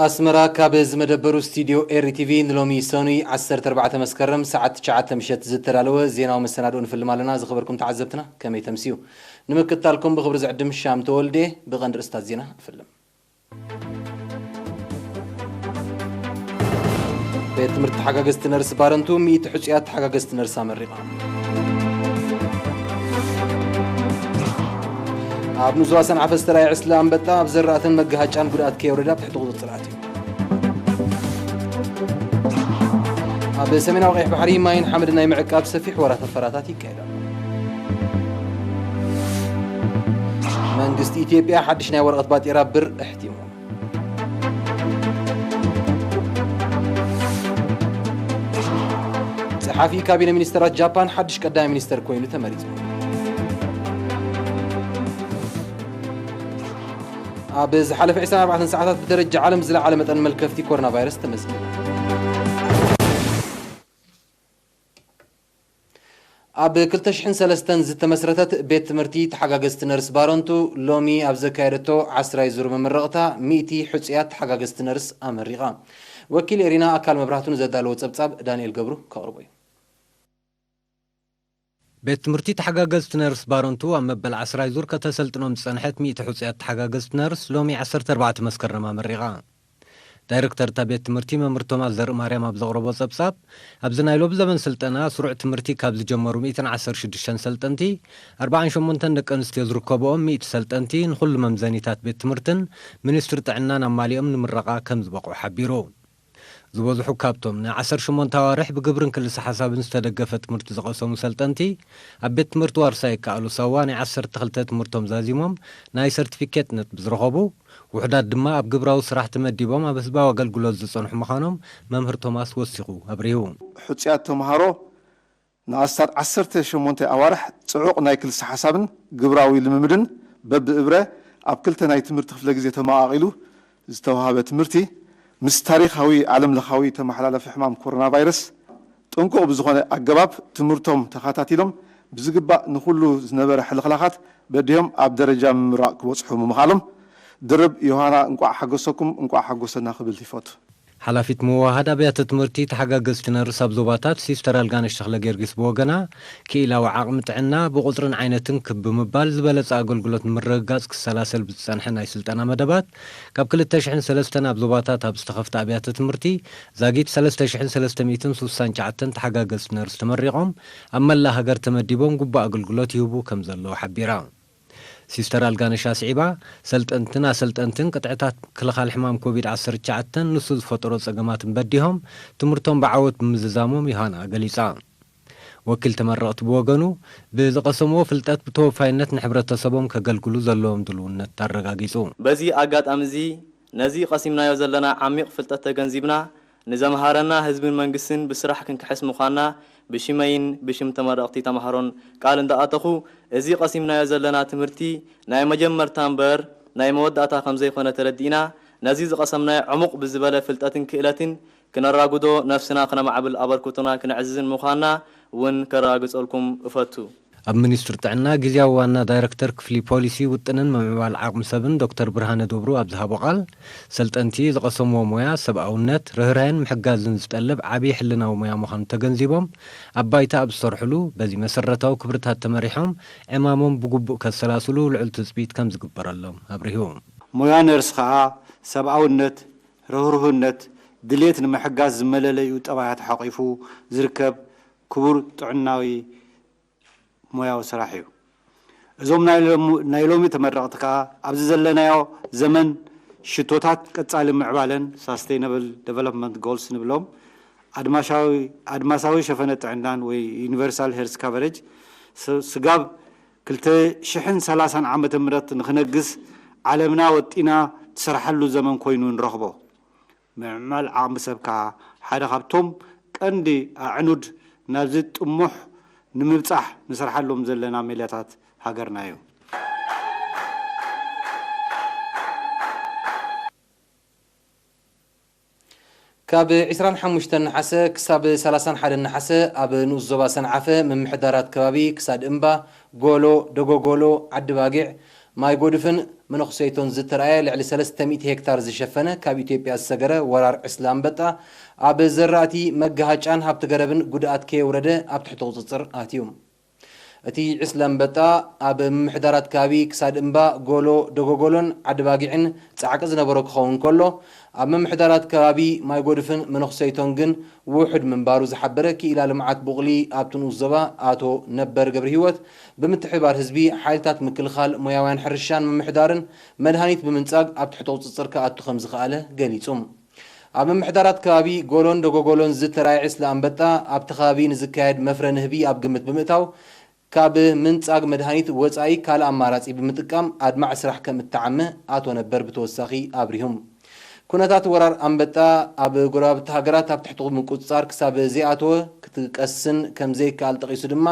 ኣስመራ፣ ካብ ዝመደበሩ ስቱድዮ ኤሪ ቲቪ ንሎሚ ሰኑይ ዓሰርተ ኣርባዕተ መስከረም ሰዓት ትሽዓተ ምሸት ዝተዳለወ ዜናዊ መሰናድኦ ንፍልም ኣለና። ዝኸበርኩም ተዓዘብትና፣ ከመይ ተምስዩ? ንምክትታልኩም ብኽብሪ ዝዕድም ሻም ተወልዴ። ብቐንዲ ርእስታት ዜና ንፍልም። ቤት ትምህርቲ ተሓጋገዝቲ ነርስ ባረንቱ ሚእቲ ሕጹያት ተሓጋገዝቲ ነርስ ኣመሪቓ። ኣብ ንዞባ ሰንዓፈ ዝተራእየ ዕስለ ኣንበጣ ኣብ ዘራእትን መጋሃጫን ጉድኣት ከየውረደ ኣብ ትሕቲ ቁጽጽር ኣትዩ። ኣብ ሰሜናዊ ቀይሕ ባሕሪ ማይን ሓመድን ናይ ምዕቃብ ሰፊሕ ወራታት ፈራታት ይካየድ ኣሎ። መንግስቲ ኢትዮጵያ ሓድሽ ናይ ወረቐት ባጤራ ብር ኣሕቲሙ። ጸሓፊ ካቢነ ሚኒስተራት ጃፓን ሓድሽ ቀዳማይ ሚኒስተር ኮይኑ ተመሪጹ። ኣብ ዝሓለፈ ዕስራን ኣርባዕተን ሰዓታት ብደረጃ ዓለም ዝለዓለ መጠን መልከፍቲ ኮሮና ቫይረስ ተመዝጊቡ። ኣብ ክልተ ሽሕን ሰለስተን ዝተመስረተት ቤት ትምህርቲ ተሓጋገዝቲ ነርስ ባረንቱ ሎሚ ኣብ ዘካየደቶ ዓስራይ ዙር መመረቕታ ሚእቲ ሕጹያት ተሓጋገዝቲ ነርስ ኣመሪቓ። ወኪል ኤሪና ኣካል መብራህቱ ንዘዳለዎ ጸብጻብ ዳንኤል ገብሩ ከቕርቦ እዩ። ቤት ትምህርቲ ተሓጋገዝቲ ነርስ ባረንቱ ኣብ መበል ዓስራይ ዙር ከተሰልጥኖም ዝጸንሐት ሚእቲ ሕጹያት ተሓጋገዝቲ ነርስ ሎሚ ዓሰርተ ኣርባዕተ መስከረም ኣመሪቓ። ዳይረክተር እታ ቤት ትምህርቲ መምህር ቶማስ ዘርእማርያም ኣብ ዘቕረቦ ጸብጻብ፣ ኣብዚ ናይ ሎብ ዘበን ስልጠና ስሩዕ ትምህርቲ ካብ ዝጀመሩ ሚእትን ዓሰርተ ሽዱሽተን ሰልጠንቲ፣ ኣርባዓን ሸሞንተን ደቂ ኣንስትዮ ዝርከብኦም ሚእቲ ሰልጠንቲ ንኹሉ መምዘኒታት ቤት ትምህርትን ሚኒስትሪ ጥዕናን ኣማሊኦም ንምረቓ ከም ዝበቕዑ ሓቢሩ። ዝበዝሑ ካብቶም ንዓሰርተ ሸሞንተ ኣዋርሕ ብግብርን ክልሰ ሓሳብን ዝተደገፈ ትምህርቲ ዝቐሰሙ ሰልጠንቲ፣ ኣብ ቤት ትምህርቲ ዋርሳይ ይከኣሉ ሳዋ ናይ ዓሰርተ ክልተ ትምህርቶም ዛዚሞም ናይ ሰርቲፊኬት ነጥቢ ዝረኸቡ፣ ውሑዳት ድማ ኣብ ግብራዊ ስራሕ ተመዲቦም ኣብ ህዝባዊ ኣገልግሎት ዝጸንሑ ምዃኖም መምህር ቶማስ ወሲኹ ኣብሪሁ። ሕጹያት ተምሃሮ ንኣስታት ዓሰርተ ሸሞንተ ኣዋርሕ ጽዑቕ ናይ ክልሰ ሓሳብን ግብራዊ ልምምድን በብእብረ ኣብ ክልተ ናይ ትምህርቲ ክፍለ ግዜ ተመቓቒሉ ዝተዋህበ ትምህርቲ፣ ምስ ታሪኻዊ ዓለም ለኻዊ ተመሓላለፊ ሕማም ኮሮና ቫይረስ ጥንቁቕ ብዝኾነ ኣገባብ ትምህርቶም ተኸታቲሎም ብዝግባእ ንኹሉ ዝነበረ ሕልኽላኻት በዲሆም ኣብ ደረጃ ምምራቕ ክበጽሑ ምምኻሎም ድርብ ዮሃና እንቋዕ ሓጎሰኩም እንቋዕ ሓጎሰና ክብል ይፈቱ። ሓላፊት መዋሃድ ኣብያተ ትምህርቲ ተሓጋገዝቲ ነርስ ኣብ ዞባታት ሲስተር ኣልጋነሽ ተኽለ ጊዮርጊስ ብወገና፣ ክኢላዊ ዓቕሚ ጥዕና ብቑጽርን ዓይነትን ክብ ብምባል ዝበለጸ ኣገልግሎት ንምርግጋጽ ክሰላሰል ብዝጸንሐ ናይ ስልጠና መደባት፣ ካብ ክልተ ሽሕን ሰለስተን ኣብ ዞባታት ኣብ ዝተኸፍተ ኣብያተ ትምህርቲ ዛጊት ሰለስተ ሽሕን ሰለስተ ሚእትን ስሳን ትሽዓተን ተሓጋገዝቲ ነርስ ተመሪቖም ኣብ መላእ ሃገር ተመዲቦም ግቡእ ኣገልግሎት ይህቡ ከም ዘለዉ ሓቢራ። ሲስተር ኣልጋነሽ ኣስዒባ፣ ሰልጠንትን ኣሰልጠንትን ቅጥዕታት ምክልኻል ሕማም ኮቪድ ዓሰርተ ትሽዓተ ንሱ ዝፈጠሮ ጸገማትን በዲሆም ትምህርቶም ብዓወት ብምዝዛሞም ዮሃና ገሊጻ። ወኪል ተመረቕቲ ብወገኑ፣ ብዝቐሰምዎ ፍልጠት ብተወፋይነት ንሕብረተሰቦም ከገልግሉ ዘለዎም ድልውነት ኣረጋጊጹ። በዚ ኣጋጣሚ እዚ ነዚ ቀሲምናዮ ዘለና ዓሚቕ ፍልጠት ተገንዚብና፣ ንዘምሃረና ህዝብን መንግስትን ብስራሕ ክንክሕስ ምዃንና ብሽመይን ብሽም ተመረቕቲ ተምሃሮን ቃል እንዳኣተኹ፣ እዚ ቀሲምናዮ ዘለና ትምህርቲ ናይ መጀመርታ እምበር ናይ መወዳእታ ከም ዘይኮነ ተረዲእና፣ ነዚ ዝቐሰምናዮ ዕሙቕ ብዝበለ ፍልጠትን ክእለትን ክነራጉዶ፣ ነፍስና ክነማዕብል ኣበርክቶና ክነዕዝዝን ምዃንና እውን ከረጋግጸልኩም እፈቱ። ኣብ ሚኒስትሪ ጥዕና ግዝያዊ ዋና ዳይረክተር ክፍሊ ፖሊሲ ውጥንን ምምዕባል ዓቕሚ ሰብን ዶክተር ብርሃነ ዶብሩ ኣብ ዝሃቦ ቃል፣ ሰልጠንቲ ዝቐሰምዎ ሞያ ሰብኣውነት፣ ርህራሄን ምሕጋዝን ዝጠልብ ዓብዪ ሕልናዊ ሞያ ምዃኑ ተገንዚቦም፣ ኣብ ባይታ ኣብ ዝሰርሕሉ በዚ መሰረታዊ ክብርታት ተመሪሖም ዕማሞም ብግቡእ ከሰላስሉ ልዑል ትጽቢት ከም ዝግበረሎም ኣብሪሁ። ሞያ ነርስ ከኣ ሰብኣውነት፣ ርህሩህነት፣ ድሌት ንምሕጋዝ ዝመለለዩ ጠባያት ሓቂፉ ዝርከብ ክቡር ጥዕናዊ ሞያዊ ስራሕ እዩ። እዞም ናይ ሎም-፣ ናይ ሎሚ ተመረቕቲ ከኣ ኣብዚ ዘለናዮ ዘመን ሽቶታት ቀጻሊ ምዕባለን ሳስተይነብል ደቨሎፕመንት ጎልስ ንብሎም ኣድማሻዊ፣ ኣድማሳዊ ሸፈነ ጥዕናን ወይ ዩኒቨርሳል ሄልስ ካቨሬጅ ስ-፣ ስጋብ ክልተ ሽሕን ሰላሳን ዓመተ ምህረት ንኽነግስ ዓለምና ወጢና ትሰርሓሉ ዘመን ኮይኑ ንረኽቦ። ምዕማል ዓቕሚ ሰብ ከኣ ሓደ ካብቶም ቀንዲ ኣዕኑድ ናብዚ ጥሙሕ ንምብጻሕ ንሰርሓሎም ዘለና ሜላታት ሃገርና እዩ። ካብ ዕስራን ሓሙሽተን ነሓሰ ክሳብ ሰላሳን ሓደን ነሓሰ ኣብ ንኡስ ዞባ ሰንዓፈ ምምሕዳራት ከባቢ ክሳድ እምባ፣ ጎሎ፣ ደጎጎሎ፣ ዓዲ ባጊዕ፣ ማይ ጎድፍን መነኹሰይቶን ዝተራእየ ልዕሊ ሰለስተ ሚእቲ ሄክታር ዝሸፈነ ካብ ኢትዮጵያ ዝሰገረ ወራር ዕስለ ኣንበጣ ኣብ ዘራእቲ መጋሃጫን ሃብቲ ገረብን ጉድኣት ከየውረደ ኣብ ትሕቲ ቁፅፅር ኣትዩ። እቲ ዕስለ ኣንበጣ ኣብ ምምሕዳራት ከባቢ ክሳድ እምባ፣ ጎሎ፣ ደጎጎሎን ዓዲ ባጊዕን ፃዕቂ ዝነበሮ ክኸውን ከሎ፣ ኣብ ምምሕዳራት ከባቢ ማይ ጎድፍን መነኹሰይቶን ግን ውሑድ ምንባሩ ዝሓበረ ክኢላ ልምዓት ቡቕሊ ኣብቲ ንኡስ ዞባ ኣቶ ነበር ገብረሂወት፣ ብምትሕብባር ህዝቢ፣ ሓይልታት ምክልኻል፣ ሞያውያን ሕርሻን ምምሕዳርን መድሃኒት ብምንጻግ ኣብ ትሕቲ ቁጽጽር ክኣቱ ከም ዝኸኣለ ገሊጹ። ኣብ ምምሕዳራት ከባቢ ጎሎን ደጎጎሎን ዝተራእየ ዕስለ ኣንበጣ ኣብቲ ከባቢ ንዝካየድ መፍረ ንህቢ ኣብ ግምት ብምእታው፣ ካብ ምንጻግ መድሃኒት ወጻኢ ካልእ ኣማራጺ ብምጥቃም ኣድማዒ ስራሕ ከም እተዓመ ኣቶ ነበር ብተወሳኺ ኣብሪሁም። ኩነታት ወራር ኣንበጣ ኣብ ጎረባብቲ ሃገራት ኣብ ትሕቲ ምቁጽጻር ክሳብ ዘይኣተወ ክትቀስን ከም ዘይከኣል ጠቒሱ ድማ፣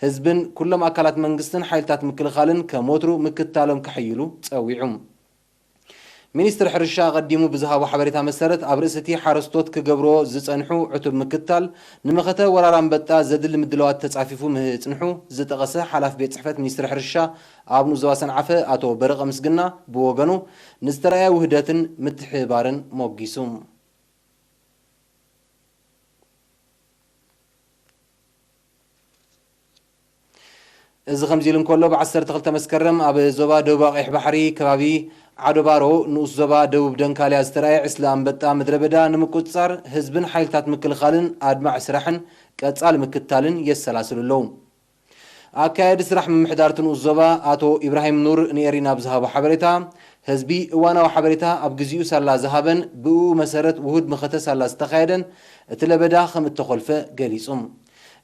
ህዝብን ኩሎም ኣካላት መንግስትን ሓይልታት ምክልኻልን ከም ወትሩ ምክትታሎም ከሐይሉ ጸዊዑ። ሚኒስትሪ ሕርሻ ኣቐዲሙ ብዝሃቦ ሓበሬታ መሰረት፣ ኣብ ርእሲ እቲ ሓረስቶት ክገብርዎ ዝጸንሑ ዕቱብ ምክትታል፣ ንመኸተ ወራር ኣንበጣ ዘድሊ ምድላዋት ተጻፊፉ ምህጽንሑ ዝጠቐሰ ሓላፊ ቤት ጽሕፈት ሚኒስትሪ ሕርሻ ኣብ ንኡስ ዞባ ሰንዓፈ ኣቶ በረቐ ምስግና ብወገኑ፣ ንዝተራእየ ውህደትን ምትሕብባርን ሞጊሱ። እዚ ከምዚ ኢሉ እንከሎ፣ ብ ዓሰርተ ክልተ መስከረም ኣብ ዞባ ደቡብ ቀይሕ ባሕሪ ከባቢ ዓዶባሮ ንኡስ ዞባ ደቡብ ደንካልያ ዝተራእየ ዕስለ ኣንበጣ ምድረ በዳ ንምቁጽጻር ህዝብን ሓይልታት ምክልኻልን ኣድማዒ ስራሕን ቀጻሊ ምክትታልን የሰላስሉ ኣለዉ። ኣካያዲ ስራሕ ምምሕዳር እቲ ንኡስ ዞባ ኣቶ ኢብራሂም ኑር ንኤሪና ብዝሃቦ ሓበሬታ፣ ህዝቢ እዋናዊ ሓበሬታ ኣብ ግዚኡ ሳላ ዝሃበን ብእኡ መሰረት ውሁድ መኸተ ሳላ ዝተኻየደን እቲ ለበዳ ከም እተኾልፈ ገሊጹ።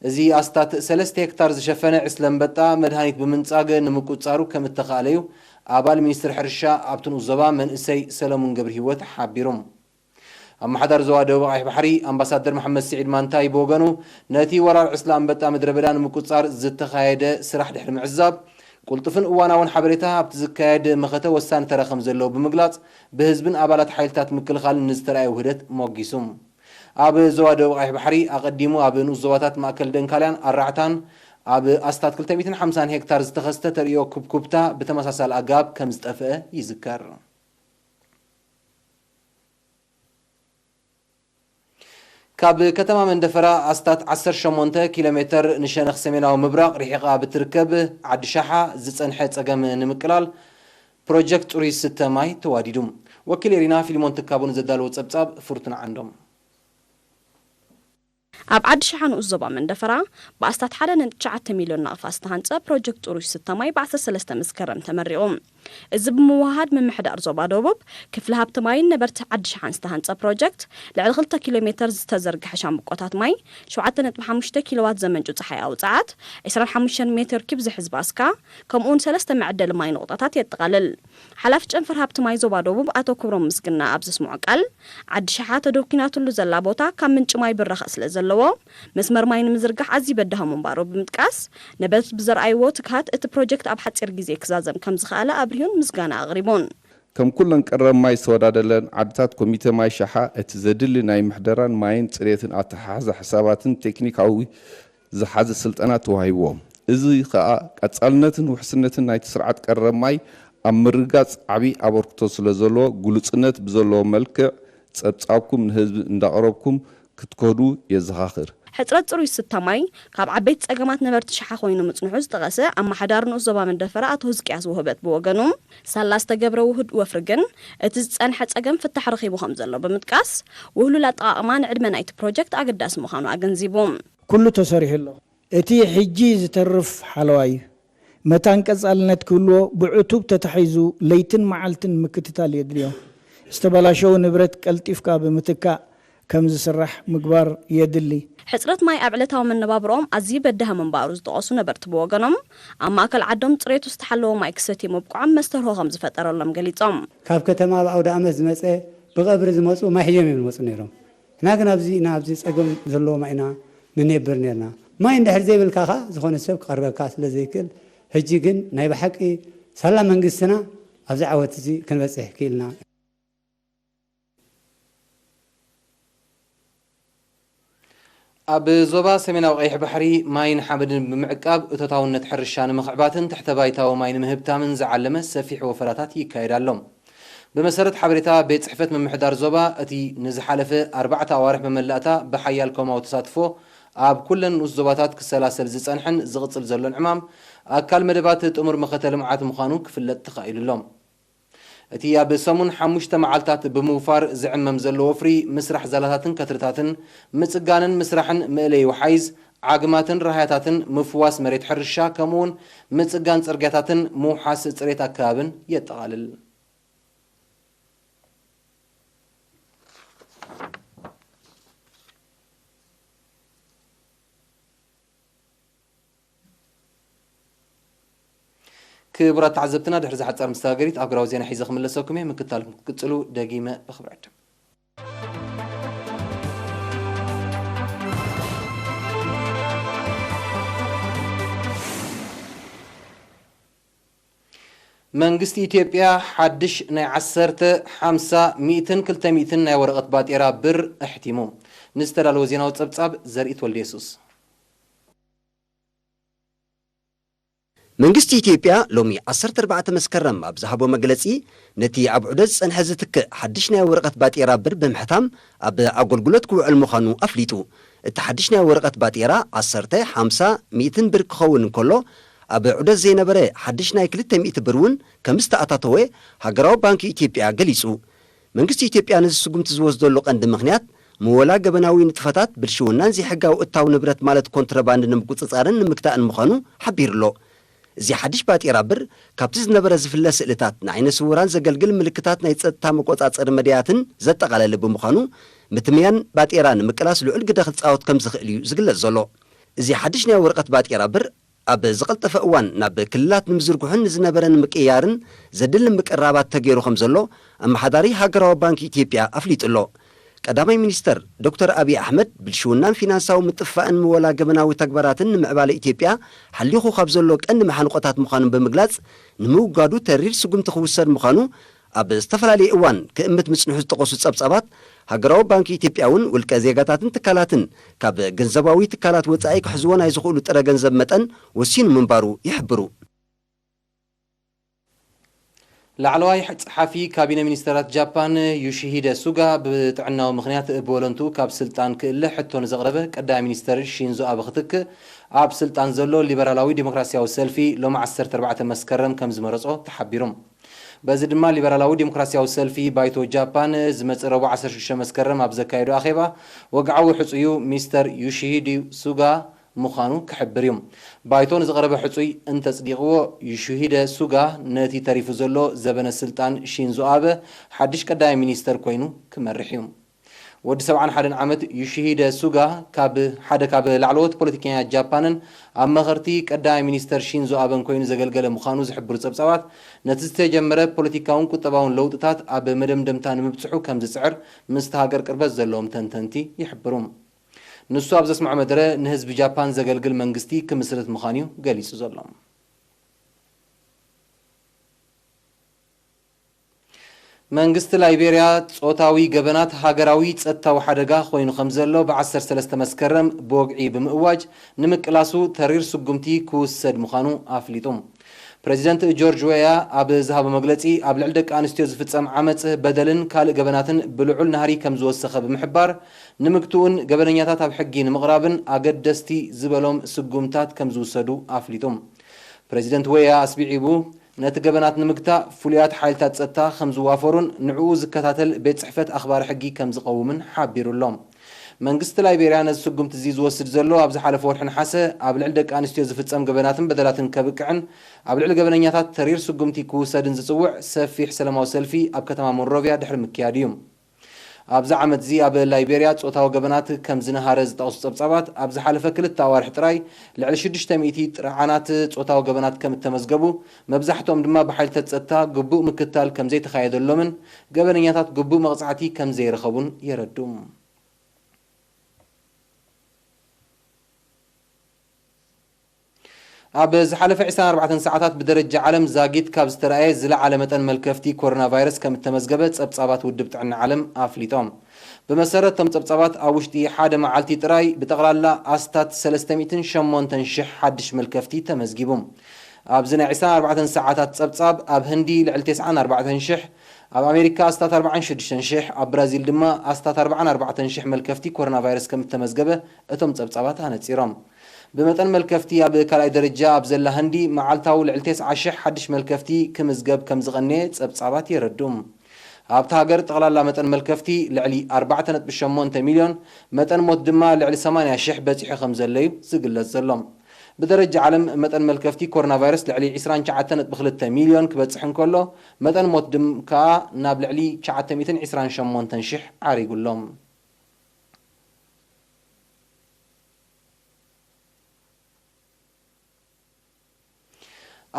እዚ ኣስታት ሰለስተ ሄክታር ዝሸፈነ ዕስለ ኣንበጣ መድሃኒት ብምንጻግ ንምቁጽጻሩ ከም እተኻእለ እዩ ኣባል ሚኒስትሪ ሕርሻ ኣብቲ ንኡስ ዞባ መንእሰይ ሰለሙን ገብረሂወት ሓቢሩ። ኣመሓዳሪ ዞባ ደቡብ ቀይሕ ባሕሪ ኣምባሳደር መሓመድ ስዒድ ማንታይ ብወገኑ፣ ነቲ ወራር ዕስለ ኣንበጣ ምድረ በዳ ንምቁጽጻር ዝተኻየደ ስራሕ ድሕሪ ምዕዛብ፣ ቅልጡፍን እዋናውን ሓበሬታ ኣብቲ ዝካየድ መኸተ ወሳኒ ተራ ከም ዘለዎ ብምግላጽ፣ ብህዝብን ኣባላት ሓይልታት ምክልኻልን ንዝተራእየ ውህደት ሞጊሱ። ኣብ ዞባ ደቡብ ቀይሕ ባሕሪ ኣቐዲሙ ኣብ ንኡስ ዞባታት ማእከል ደንካልያን ኣራዕታን ኣብ ኣስታት ክልተ ሚእትን ሓምሳን ሄክታር ዝተኸስተ ተርእዮ ኩብኩብታ ብተመሳሳሊ ኣገባብ ከም ዝጠፍአ ይዝከር። ካብ ከተማ መንደፈራ ኣስታት ዓሰርተ ሸሞንተ ኪሎ ሜተር ንሸነኽ ሰሜናዊ ምብራቕ ርሒቓ ብትርከብ ዓዲ ሻሓ ዝጸንሐ ጸገም ንምቅላል ፕሮጀክት ጽሩይ ዝስተ ማይ ተዋዲዱ። ወኪል ኤሪና ፊልሞን ትካቡ ንዘዳለዎ ጸብጻብ ፍርቱን ዓንዶም። ኣብ ዓዲ ሸሓ ንኡስ ዞባ መንደፈራ ብኣስታት ሓደ ነጥቢ ትሽዓተ ሚልዮን ናቕፋ ዝተሃንጸ ፕሮጀክት ጽሩይ ዝስተ ማይ ብ ዓሰርተ ሰለስተ መስከረም ተመሪቑ። እዚ ብምውህሃድ ምምሕዳር ዞባ ደቡብ፣ ክፍሊ ሃብቲ ማይን ነበርቲ ዓዲ ሸሓን ዝተሃንጸ ፕሮጀክት፣ ልዕሊ ክልተ ኪሎ ሜተር ዝተዘርግሐ ሻምብቆታት ማይ፣ ሸውዓተ ነጥቢ ሓሙሽተ ኪሎዋት ዘመንጩ ጸሓያዊ ጸዓት፣ ዕስራን ሓሙሽተን ሜትር ኪብ ዝሕዝ ባስካ፣ ከምኡውን ሰለስተ መዐደሊ ማይ ነቑጣታት የጠቓልል። ሓላፊ ጨንፈር ሃብቲ ማይ ዞባ ደቡብ ኣቶ ክብሮም ምስግና ኣብ ዘስምዖ ቃል፣ ዓዲ ሸሓ ተደኲናትሉ ዘላ ቦታ ካብ ምንጪ ማይ ብራኸ ስለ ዘለዎ፣ መስመር ማይ ንምዝርጋሕ ኣዝዩ በዳሂ ምንባሩ ብምጥቃስ፣ ነበርቲ ብዘርኣይዎ ትግሃት እቲ ፕሮጀክት ኣብ ሓጺር ግዜ ክዛዘም ከም ዝኸኣለ ኣብሪሁን ምስጋና ኣቕሪቡን። ከም ኩለን ቀረብ ማይ ዝተወዳደለን ዓድታት፣ ኮሚተ ማይ ሸሓ እቲ ዘድሊ ናይ ምሕደራን ማይን ጽሬትን ኣተሓሕዛ ሕሳባትን ቴክኒካዊ ዝሓዘ ስልጠና ተዋሂብዎ። እዚ ኸኣ ቀጻልነትን ውሕስነትን ናይቲ ስርዓት ቀረብ ማይ ኣብ ምርግጋጽ ዓቢ ኣበርክቶ ስለ ዘለዎ፣ ግሉጽነት ብዘለዎ መልክዕ ጸብጻብኩም ንህዝቢ እንዳቕረብኩም ክትከዱ የዘኻኽር። ሕጽረት ጽሩይ ዝስተ ማይ ካብ ዓበይቲ ጸገማት ነበርቲ ሸሓ ኮይኑ ምጽንሑ ዝጠቐሰ ኣመሓዳሪ ንኡስ ዞባ መንደፈራ ኣቶ ህዝቅያስ ውህበት ብወገኑ፣ ሳላ ዝተገብረ ውሁድ ወፍሪ ግን እቲ ዝጸንሐ ጸገም ፍታሕ ረኺቡ ከም ዘሎ ብምጥቃስ፣ ውህሉል ኣጠቓቕማ ንዕድመ ናይቲ ፕሮጀክት ኣገዳሲ ምዃኑ ኣገንዚቡ። ኩሉ ተሰሪሑ ኣሎ። እቲ ሕጂ ዝተርፍ ሓለዋ እዩ። መታን ቀጻልነት ክህልዎ ብዕቱብ ተታሒዙ ለይትን መዓልትን ምክትታል የድልዮ። ዝተበላሸው ንብረት ቀልጢፍካ ብምትካእ ከም ዝስራሕ ምግባር የድሊ። ሕጽረት ማይ ኣብ ዕለታዊ መነባብሮኦም ኣዝዩ በዳሂ ምንባሩ ዝጠቐሱ ነበርቲ ብወገኖም፣ ኣብ ማእከል ዓዶም ጽሬቱ ዝተሓለወ ማይ ክሰትዩ ምብቅዖም መስተርሆ ከም ዝፈጠረሎም ገሊጾም። ካብ ከተማ ኣብ ኣውደ ኣመት ዝመጸ፣ ብቐብሪ ዝመጹ ማይ ሒዞም እዮም ዝመጹ ነይሮም። ንሕና ግን ኣብዚ ኢና፣ ኣብዚ ጸገም ዘለዎም ኢና ንነብር ነርና። ማይ እንድሕር ዘይብልካ ኸኣ ዝኾነ ሰብ ክቐርበካ ስለ ዘይክእል፣ ሕጂ ግን ናይ ብሓቂ ሳላ መንግስትና ኣብዚ ዓወት እዚ ክንበጽሕ ክኢልና። ኣብ ዞባ ሰሜናዊ ቀይሕ ባሕሪ ማይን ሓመድን ብምዕቃብ እቶታውነት ሕርሻ ንምኽዕባትን ትሕተ ባይታዊ ማይ ንምህብታምን ዝዓለመ ሰፊሕ ወፈራታት ይካየድ ኣሎ። ብመሰረት ሓበሬታ ቤት ጽሕፈት ምምሕዳር ዞባ፣ እቲ ንዝሓለፈ ኣርባዕተ ኣዋርሕ መመላእታ ብሓያል ኮማዊ ተሳትፎ ኣብ ኩለን ንኡስ ዞባታት ክሰላሰል ዝጸንሐን ዝቕጽል ዘሎን ዕማም፣ ኣካል መደባት ጥሙር መኸተ ልምዓት ምዃኑ ክፍለጥ ተኻኢሉ ኣሎ። እቲ ኣብ ሰሙን ሓሙሽተ መዓልታት ብምውፋር ዝዕመም ዘሎ ወፍሪ፣ ምስራሕ ዛላታትን ከትርታትን፣ ምጽጋንን ምስራሕን መእለዪ ወሓይዝ፣ ዓግማትን ራህያታትን፣ ምፍዋስ መሬት ሕርሻ፣ ከምኡውን ምጽጋን ጽርግያታትን ምውሓስ ጽሬት ኣከባብን የጠቓልል። ክቡራት ተዓዘብትና፣ ድሕሪ ዝሓጻር መሰጋገሪት ኣህጉራዊ ዜና ሒዘ ክምለሰኩም እየ። ምክትታልኩም ክትቅጽሉ ደጊመ ብኽብሪ ዕድም። መንግስቲ ኢትዮጵያ ሓድሽ ናይ ዓሰርተ፣ ሓምሳ፣ ሚእትን ክልተ ሚእትን ናይ ወረቐት ባጤራ ብር ኣሕቲሙ። ንዝተዳለወ ዜናዊ ጸብጻብ ዘርኢት ወልደየሱስ። መንግስቲ ኢትዮጵያ ሎሚ ዓሰርተ ኣርባዕተ መስከረም ኣብ ዝሃቦ መግለጺ፣ ነቲ ኣብ ዑደት ዝጸንሐ ዝትክእ ሓድሽ ናይ ወረቐት ባጤራ ብር ብምሕታም ኣብ ኣገልግሎት ክውዕል ምዃኑ ኣፍሊጡ። እቲ ሓድሽ ናይ ወረቐት ባጤራ ዓሰርተ፣ ሓምሳ፣ ሚእትን ብር ክኸውን እንከሎ፣ ኣብ ዑደት ዘይነበረ ሓድሽ ናይ ክልተ ሚእቲ ብር እውን ከም ዝተኣታተወ ሃገራዊ ባንኪ ኢትዮጵያ ገሊጹ። መንግስቲ ኢትዮጵያ ነዚ ስጉምቲ ዝወስደሉ ቀንዲ ምኽንያት፣ ምወላ ገበናዊ ንጥፈታት፣ ብልሽውናን ዘይሕጋዊ እታው ንብረት ማለት ኮንትሮባንድ ንምቁጽጻርን ንምግታእን ምዃኑ ሓቢሩ ኣሎ። እዚ ሓድሽ ባጤራ ብር፣ ካብቲ ዝነበረ ዝፍለ ስእልታት፣ ንዓይነ ስውራን ዘገልግል ምልክታት ናይ ጸጥታ መቆጻጸሪ መዳያትን ዘጠቓለለ ብምዃኑ፣ ምትምያን ባጤራ ንምቅላስ ልዑል ግደ ክጻወት ከም ዝኽእል እዩ ዝግለጽ ዘሎ። እዚ ሓድሽ ናይ ወረቐት ባጤራ ብር፣ ኣብ ዝቐልጠፈ እዋን ናብ ክልላት ንምዝርግሑን ንዝነበረ ንምቅያርን ዘድሊ ምቅራባት ተገይሩ ከም ዘሎ ኣመሓዳሪ ሃገራዊ ባንክ ኢትዮጵያ ኣፍሊጡ ኣሎ። ቀዳማይ ሚኒስተር ዶክተር ኣብይ ኣሕመድ፣ ብልሽውናን ፊናንሳዊ ምጥፍፋእን ምወላ ገበናዊ ተግባራትን ንምዕባለ ኢትዮጵያ ሓሊኹ ካብ ዘሎ ቀንዲ መሓንቆታት ምዃኑ ብምግላጽ፣ ንምውጋዱ ተሪር ስጉምቲ ክውሰድ ምዃኑ ኣብ ዝተፈላለየ እዋን ክእምት ምጽንሑ ዝጠቐሱ ጸብጻባት፣ ሃገራዊ ባንክ ኢትዮጵያ እውን ውልቀ ዜጋታትን ትካላትን ካብ ገንዘባዊ ትካላት ወጻኢ ክሕዝዎ ናይ ዝኽእሉ ጥረ ገንዘብ መጠን ወሲኑ ምንባሩ ይሕብሩ። ላዕለዋይ ጸሓፊ ካቢነ ሚኒስተራት ጃፓን ዩሺሂደ ሱጋ ብጥዕናዊ ምኽንያት ብወለንትኡ ካብ ስልጣን ክእለ ሕቶ ንዘቕረበ ቀዳማይ ሚኒስተር ሺንዞ ኣበ ክትክእ ኣብ ስልጣን ዘሎ ሊበራላዊ ዲሞክራሲያዊ ሰልፊ ሎሚ ዓሰርተ ኣርባዕተ መስከረም ከም ዝመረጾ ተሓቢሩ። በዚ ድማ ሊበራላዊ ዲሞክራሲያዊ ሰልፊ ባይቶ ጃፓን ዝመጽእ ረቡዕ ዓሰርተ ሽዱሽተ መስከረም ኣብ ዘካየዶ ኣኼባ፣ ወግዓዊ ሕጹዩ ሚስተር ዩሺሂደ ሱጋ ምዃኑ ክሕብር እዩ። ባይቶ ንዝቐረበ ሕጹይ እንተጽዲቕዎ፣ ዩሺሂደ ሱጋ ነቲ ተሪፉ ዘሎ ዘበነ ስልጣን ሺንዞ ኣበ ሓድሽ ቀዳማይ ሚኒስተር ኮይኑ ክመርሕ እዩ። ወዲ ሰብዓን ሓደን ዓመት ዩሺሂደ ሱጋ፣ ካብ ሓደ ካብ ላዕለዎት ፖለቲከኛታት ጃፓንን ኣብ መኸርቲ ቀዳማይ ሚኒስተር ሺንዞ ኣበን ኮይኑ ዘገልገለ ምዃኑ ዝሕብሩ ጸብጻባት፣ ነቲ ዝተጀመረ ፖለቲካውን ቁጠባውን ለውጥታት ኣብ መደምደምታ ንምብጽሑ ከም ዝጽዕር ምስቲ ሃገር ቅርበት ዘለዎም ተንተንቲ ይሕብሩ። ንሱ ኣብ ዘስምዖ መደረ፣ ንህዝቢ ጃፓን ዘገልግል መንግስቲ ክምስርት ምዃኑ'ዩ ገሊጹ ዘሎ። መንግስቲ ላይቤርያ፣ ጾታዊ ገበናት ሃገራዊ ጸጥታዊ ሓደጋ ኮይኑ ከም ዘሎ ብ ዓሰርተ ሰለስተ መስከረም ብወግዒ ብምእዋጅ፣ ንምቅላሱ ተሪር ስጉምቲ ክውሰድ ምዃኑ ኣፍሊጡ። ፕረዚደንት ጆርጅ ዌያ ኣብ ዝሃቦ መግለጺ፣ ኣብ ልዕሊ ደቂ ኣንስትዮ ዝፍጸም ዓመጽ፣ በደልን ካልእ ገበናትን ብልዑል ናህሪ ከም ዝወሰኸ ብምሕባር፣ ንምግትኡን ገበነኛታት ኣብ ሕጊ ንምቕራብን ኣገደስቲ ዝበሎም ስጉምታት ከም ዝውሰዱ ኣፍሊጡ። ፕረዚደንት ዌያ ኣስቢዒቡ፣ ነቲ ገበናት ንምግታእ ፍሉያት ሓይልታት ጸጥታ ከም ዝዋፈሩን ንዕኡ ዝከታተል ቤት ጽሕፈት ኣኽባሪ ሕጊ ከም ዝቐውምን ሓቢሩ ኣሎ። መንግስቲ ላይቤርያ ነዚ ስጉምቲ እዚ ዝወስድ ዘሎ፣ ኣብ ዝሓለፈ ወርሒ ነሓሰ ኣብ ልዕሊ ደቂ ኣንስትዮ ዝፍጸም ገበናትን በደላትን ከብቅዕን ኣብ ልዕሊ ገበነኛታት ተሪር ስጉምቲ ክውሰድን ዝጽውዕ ሰፊሕ ሰላማዊ ሰልፊ ኣብ ከተማ ሞንሮቪያ ድሕሪ ምክያድ እዩ። ኣብዚ ዓመት እዚ ኣብ ላይቤርያ ጾታዊ ገበናት ከም ዝነሃረ ዝጠቕሱ ጸብጻባት፣ ኣብ ዝሓለፈ ክልተ ኣዋርሕ ጥራይ ልዕሊ ሽዱሽተ ሚእቲ ጥርዓናት ጾታዊ ገበናት ከም እተመዝገቡ፣ መብዛሕትኦም ድማ ብሓይልታት ጸጥታ ግቡእ ምክትታል ከም ዘይተኻየደሎምን ገበነኛታት ግቡእ መቕጻዕቲ ከም ዘይረኸቡን የረድኡ። ኣብ ዝሓለፈ ዕስራን ኣርባዕተን ሰዓታት ብደረጃ ዓለም ዛጊት ካብ ዝተረኣየ ዝለዓለ መጠን መልከፍቲ ኮሮና ቫይረስ ከም እተመዝገበ ጸብጻባት ውድብ ጥዕና ዓለም ኣፍሊጦም። ብመሰረት እቶም ጸብጻባት፣ ኣብ ውሽጢ ሓደ መዓልቲ ጥራይ ብጠቕላላ ኣስታት ሰለስተ ሚእትን ሸሞንተን ሽሕ ሓድሽ መልከፍቲ ተመዝጊቡ። ኣብዚ ናይ ዕስራን ኣርባዕተን ሰዓታት ጸብጻብ፣ ኣብ ህንዲ ልዕሊ ተስዓን ኣርባዕተን ሽሕ፣ ኣብ ኣሜሪካ ኣስታት ኣርባዓን ሽዱሽተን ሽሕ፣ ኣብ ብራዚል ድማ ኣስታት ኣርባዓን ኣርባዕተን ሽሕ መልከፍቲ ኮሮና ቫይረስ ከም እተመዝገበ እቶም ጸብጻባት ኣነጺሮም። ብመጠን መልከፍቲ ኣብ ካልኣይ ደረጃ ኣብ ዘላ ህንዲ፣ መዓልታዊ ልዕሊ ተስዓ ሽሕ ሓድሽ መልከፍቲ ክምዝገብ ከም ዝቐነየ ጸብጻባት የረድኡ። ኣብታ ሃገር ጠቕላላ መጠን መልከፍቲ ልዕሊ ኣርባዕተ ነጥቢ ሸሞንተ ሚልዮን፣ መጠን ሞት ድማ ልዕሊ ሰማንያ ሽሕ በጺሑ ከም ዘሎ እዩ ዝግለጽ ዘሎ። ብደረጃ ዓለም መጠን መልከፍቲ ኮሮና ቫይረስ ልዕሊ ዕስራን ትሽዓተን ነጥቢ ክልተ ሚልዮን ክበጽሕ እንከሎ፣ መጠን ሞት ድም ከኣ ናብ ልዕሊ ትሽዓተ ሚእትን ዕስራን ሸሞንተን ሽሕ ዓሪጉ ኣሎ።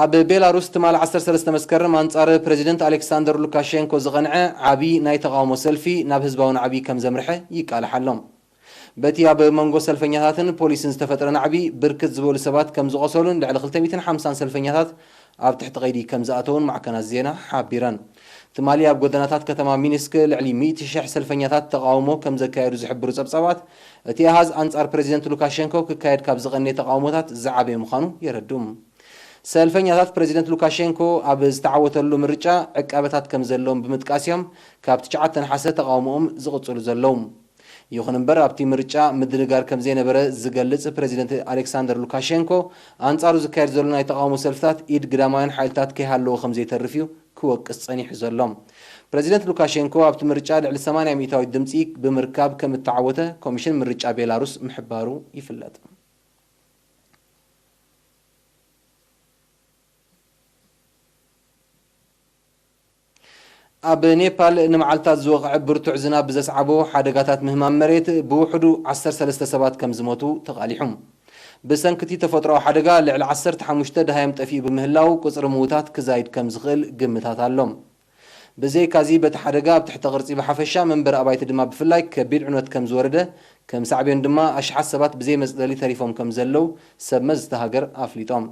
ኣብ ቤላሩስ ትማሊ ዓሰርተ ሰለስተ መስከረም ኣንጻር ፕረዚደንት ኣሌክሳንደር ሉካሼንኮ ዝቐንዐ ዓቢ ናይ ተቓውሞ ሰልፊ ናብ ህዝባዊ ናዕቢ ከም ዘምርሐ ይቃላሕ ኣሎ። በቲ ኣብ መንጎ ሰልፈኛታትን ፖሊስን ዝተፈጥረ ናዕቢ፣ ብርክት ዝበሉ ሰባት ከም ዝቖሰሉን ልዕሊ ክልተ ሚእትን ሓምሳን ሰልፈኛታት ኣብ ትሕቲ ቀይዲ ከም ዝኣተዉን ማዕከናት ዜና ሓቢረን። ትማሊ ኣብ ጎደናታት ከተማ ሚንስክ ልዕሊ ሚእቲ ሽሕ ሰልፈኛታት ተቓውሞ ከም ዘካየዱ ዝሕብሩ ጸብጻባት፣ እቲ ኣሃዝ ኣንጻር ፕረዚደንት ሉካሼንኮ ክካየድ ካብ ዝቐነየ ተቓውሞታት ዝዓበየ ምዃኑ የረድኡ። ሰልፈኛታት ፕረዚደንት ሉካሼንኮ ኣብ ዝተዓወተሉ ምርጫ ዕቃበታት ከም ዘለዎም ብምጥቃስ እዮም ካብ ትሽዓተ ነሓሰ ተቓውሞኦም ዝቕጽሉ ዘለዉ። ይኹን እምበር፣ ኣብቲ ምርጫ ምድንጋር ከም ዘይነበረ ዝገልጽ ፕረዚደንት ኣሌክሳንደር ሉካሼንኮ፣ ኣንጻሩ ዝካየድ ዘሎ ናይ ተቓውሞ ሰልፍታት ኢድ ግዳማውያን ሓይልታት ከይሃለዎ ከም ዘይተርፍ እዩ ክወቅስ ጸኒሑ ዘሎ። ፕረዚደንት ሉካሼንኮ ኣብቲ ምርጫ ልዕሊ ሰማንያ ሚእታዊት ድምጺ ብምርካብ ከም እተዓወተ ኮሚሽን ምርጫ ቤላሩስ ምሕባሩ ይፍለጥ። ኣብ ኔፓል ንመዓልታት ዝወቕዐ ብርቱዕ ዝናብ ብዘስዓቦ ሓደጋታት ምህማም መሬት ብውሕዱ ዓሰርተ ሰለስተ ሰባት ከም ዝሞቱ ተቓሊሑ። ብሰንኪ እቲ ተፈጥሮኣዊ ሓደጋ ልዕሊ ዓሰርተ ሓሙሽተ ደሃዮም ጠፊኡ ብምህላው፣ ቁጽሪ ምዉታት ክዛይድ ከም ዝኽእል ግምታት ኣሎ። ብዘይካዚ፣ በቲ ሓደጋ ኣብ ትሕተ ቅርጺ ብሓፈሻ፣ መንበሪ ኣባይቲ ድማ ብፍላይ ከቢድ ዕንወት ከም ዝወረደ፣ ከም ሳዕቤኑ ድማ ኣሽሓት ሰባት ብዘይ መጽለሊ ተሪፎም ከም ዘለዉ ሰብ መዚ እታ ሃገር ኣፍሊጦም።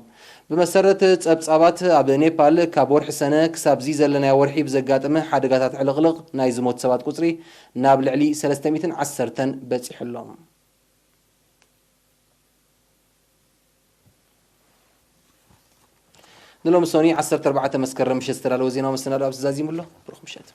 ብመሰረት ጸብጻባት፣ ኣብ ኔፓል ካብ ወርሒ ሰነ ክሳብ እዚ ዘለናዮ ወርሒ ብዘጋጠመ ሓደጋታት ዕልቕልቕ ናይ ዝሞቱ ሰባት ቁጽሪ ናብ ልዕሊ ሰለስተ ሚእትን ዓሰርተን በጺሑ ኣሎ። ንሎሚ ሰኑይ ዓሰርተ ኣርባዕተ መስከረም ምሸት ዝተዳለወ ዜናዊ መሰናዶ ኣብዚ ዛዚሙ ኣሎ። ብሩኽ ምሸት።